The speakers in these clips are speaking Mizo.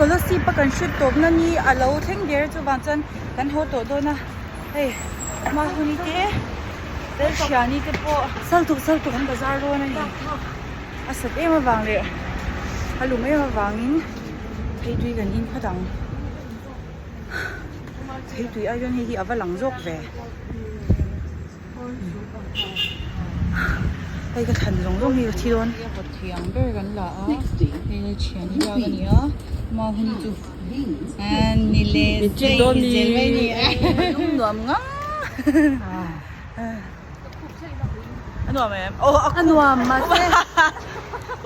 Kolasib a kan shoot tawpna ni a lo thleng der chuvang chuan kan haw tawh dawn a hei Mahuni te Lalthiani te pawh Saltuk saltuk an bazar dawn a ni a sat em avang leh a lum em avangin phei tui kan in phawt ang phei tui ai chuan hei hi a va lang zawk ve. Hei ka thlan zawng zawng hi ka thi dawn. Thiam ber kan la a hei thian hi lak a ni a mau hun chu ni le chei zel mai ni nuam ngang a nuam em aw a nuam mahse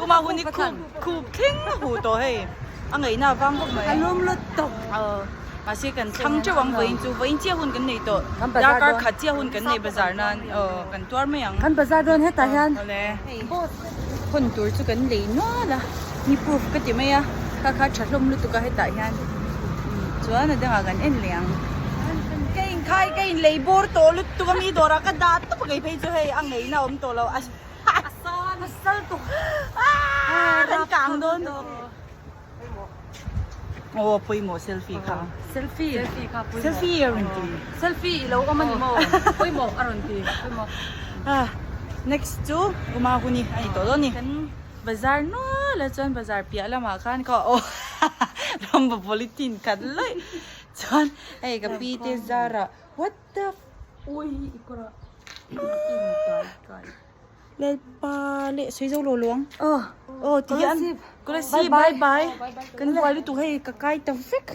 u mau hun hi khup khup thleng a huh tawh hei a ngaihna a vang bawk mai a lum lutuk. Mahse kan thlang teuh ang vawiin chu vawiin chiah hun kan nei tawh darkar khat chiah hun kan nei bazar nan aw kan tuar mai ang. Kan bazar dawn hetah hian awle hawn tur chu kan lei nual a ni proof ka ti mai a kha kha tha hlawm lutuk a hetah hian chuan a dangah kan en leh ang. Ka inkhai ka inlei bawr tawh lutuk a mi dawrah ka dah tawp a kei phei chu hei a ngeihna a awm tawh lo a sal tuk kan kang dawn. Aw pawimawh selfie kha. Selfie. Selfie kha pawimawh. Selfie a rawn ti. Selfie i lo awm a ni maw? Pawimawh a rawn ti. Pawimawh. Ah next chu Uma Huni a ni tawh dawn ni. Kan bazar nual a chuan bazar piah lamah khan kha aw ram polythene khat laih chuan hei ka pi te zarah what the Ui i kawr ah in kai kai. Lalpa leh sawi zo lo luang. Aw Aw ti hian Kolasib. Kolasib bye bye. Kan buai lutuk hei ka kai ta vek.